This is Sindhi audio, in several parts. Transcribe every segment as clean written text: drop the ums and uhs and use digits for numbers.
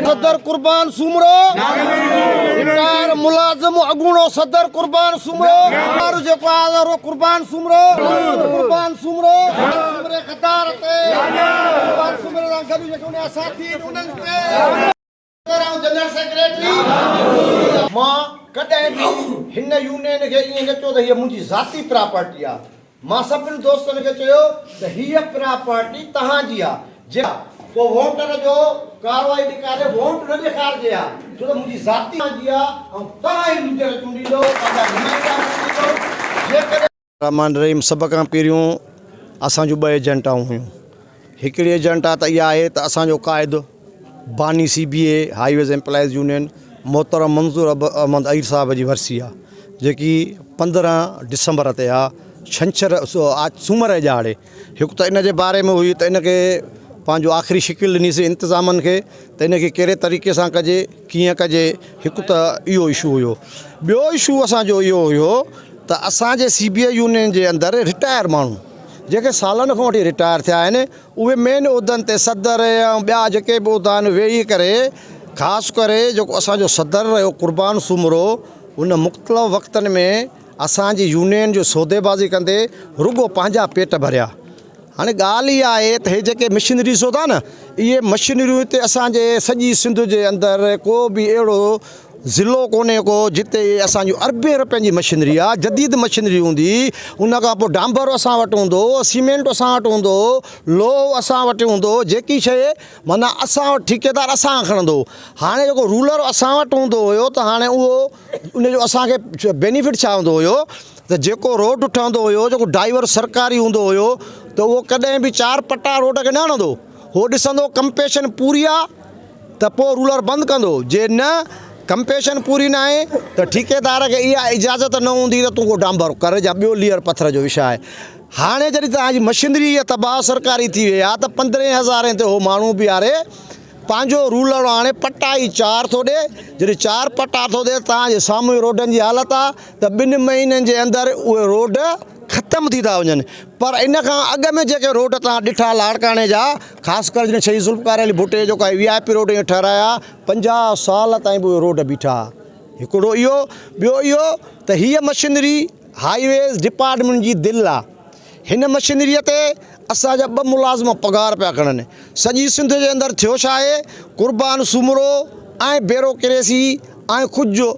صدر قربان سومرو رٽائر ملازم اڳوڻو صدر قربان سومرو وارو جيڪو آهي اهو قربان سومرو قربان سومرو سومري غدار تي قربان سومري سان گڏ جيڪي ان جا ساٿي آهن انهن تي جنرل سيڪريٽري مان ڪڏهن به هن يونين کي ائين نه چيو ته هيء منهنجي ذاتي پراپرٽي آهي مان سڀني دوستن کي چيو ته هيء پراپرٽي توهان جي آ، جي ڪو ووٽر جو ڪارروائي ڏيکاري ووٽ نه ڏيکارجي ها، ڇو ته منهنجي ذاتي توهان جي آ ۽ توهان ئي ليڊر چونڊيندو، پنهنجا نمائندا چونڊيندو، جيڪڏهن. الرحمان الرحيم سڀ کان پهريون اسان جون ٻه ايجنٽائون هيون هڪڙي ايجنٽا ته اها آهي ته اسان جو قائد باني C B A highways employees union محترم منظور احمد اهير صاحب جي ورسي آهي جيڪي 15 ڊسمبر تي آهي ڇنڇر سومر جي ڏهاڙي هڪ ته ان جي باري ۾ هئي ته ان کي پنهنجو آخري شڪل ڏنيسي انتظامن کي ته ان کي ڪهڙي طريقي سان ڪجي ڪيئن ڪجي هڪ ته اهو اشو هيو ٻيو اشو اسانجو اهو هيو ته اسانجي سي بي اي يونين جي اندر رٽائر ماڻهو جيڪي سالن کان وٺي رٽائر ٿيا آهن اهي مين عهدن تي صدر ۽ ٻيا جيڪي به عهدا آهن ويهي ڪري خاص ڪري جيڪو اسان جو صدر رهيو قربان سومرو ان مختلف وقتن ۾ اسان جي يونين جو سوديبازي ڪندي رڳو پنهنجا پيٽ ڀريا. هاڻي ڳالهه اها آهي ته هي جيڪي مشنري ڏسو ٿا نه اهي مشنريون هتي اسان جي سڄي سنڌ جي اندر ڪو به اهڙو ضلعو ڪونهي ڪو جتي اسان جون اربين رپين جي مشنري آ جديد مشنري هوندي ان کان پوء ڊامبر اسان وٽ هوندو سيمينٽ اسان وٽ هوندو لوهه اسان وٽ هوندو جيڪي شيء معنيٰ اسان وٽ ٺيڪيدار اسان کان کڻندو هاڻي جيڪو رولر اسان وٽ هوندو هيو ته هاڻي اهو ان جو اسان کي بينيفٽ ڇا هوندو هيو ته جيڪو روڊ ٺهندو هيو جيڪو ڊرائيور سرڪاري هوندو هيو ته اهو ڪڏهن به چار پٽا روڊ کي نه هڻندو هو ڏسندو ڪمپيشن پوري آ ته پوء رولر بند ڪندو، جي نه ڪمپيشن پوري ناهي ته ٺيڪيدار کي اها اجازت نه هوندي ته تون ڪو ڊانڀر ڪر يا ٻيو ليئر پٿر جو وڇاء. هاڻي جڏهن توهان جي مشنري اها تباهه سرڪاري ٿي وئي آهي ته پندرهين هزارين تي هو ماڻهو بيهاري پنهنجو رولر آڻي پٽا ئي چار ٿو ڏي، جڏهن چار پٽا ٿو ڏي توهان جي سامهون ئي روڊن جي حالت آهي ته ٻن مهينن جي اندر اهي روڊ ختم ٿي ٿا وڃن پر ان کان اڳ ۾ جيڪي روڊ توهان ڏٺا لاڙڪاڻي جا خاص ڪري جڏهن شهيد ذوالفقار علي ڀٽي جو ڪا وي آء پي روڊ ائين ٺهرايا 50 سال تائين به اهي روڊ بيٺا هڪڙو اهو ٻيو اهو ته هيء مشنري هاء ويز ڊپارٽمينٽ جي دل آ هن مشنريء تي اسان جا ٻه ملازم پگهار پيا کڻن سڄي سنڌ جي اندر ٿيو ڇا آهي قربان سومرو ۽ بيروڪريسي ۽ ڪجهه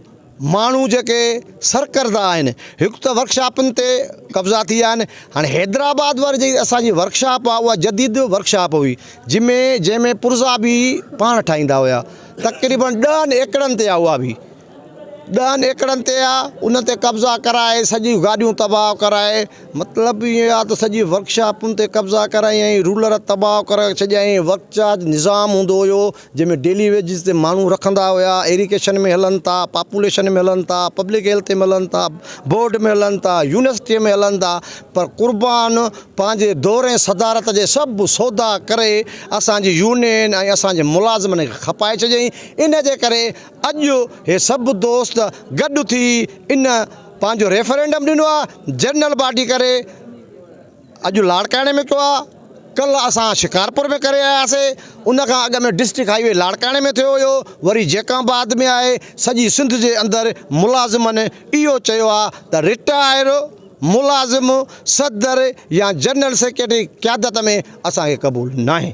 ماڻهو جيڪي سرڪردا آهن هڪ ته ورڪشاپن تي قبضا ٿي ويا آهن هاڻي حيدرآباد واري جيڪي اسان جي ورڪشاپ آهي اها جديد ورڪشاپ هئي جنهن ۾ جنهن ۾ پرزا به پاڻ ٺاهيندا هيا تقريبن ڏهن ايڪڙن تي آهي اها به ڏهن ايڪڙن تي آهي ان تي قبضا ڪرائي سڄي گاڏيون تباهه ڪرائي مطلب ائين آهي ته سڄي ورڪشاپن تي قبضا ڪرايائين رولر تباهه ڪرائي ڇڏيائين ورڪ چارج نظام هوندو هيو جنهن ۾ ڊيلي ويجز تي ماڻهو رکندا هيا ايريگيشن ۾ هلن ٿا پاپوليشن ۾ هلن ٿا پبلڪ هيلٿ ۾ هلن ٿا بورڊ ۾ هلن ٿا يونيورسٽي ۾ هلن ٿا پر قربان پنهنجي دور ۽ صدارت جي سڀ سودا ڪري اسان جي يونين ۽ اسان جي ملازمن کي کپائي ڇڏيائين ان جي ڪري اڄ هي سڀ دوست گڏ ٿي ان پنهنجو ريفرنڊم ڏنو آهي جنرل باڊي ڪري اڄ لاڙڪاڻي ۾ ڪيو آهي ڪلهه اسان شڪارپور ۾ ڪري آياسي ان کان اڳ ۾ ڊسٽرڪٽ هائي وي لاڙڪاڻي ۾ ٿيو هيو وري جيڪب آباد ۾ آهي سڄي سنڌ جي اندر ملازمن اهو چيو آهي ته رٽائر ملازم صدر يا جنرل سيڪريٽري قيادت ۾ اسان کي قبول ناهي.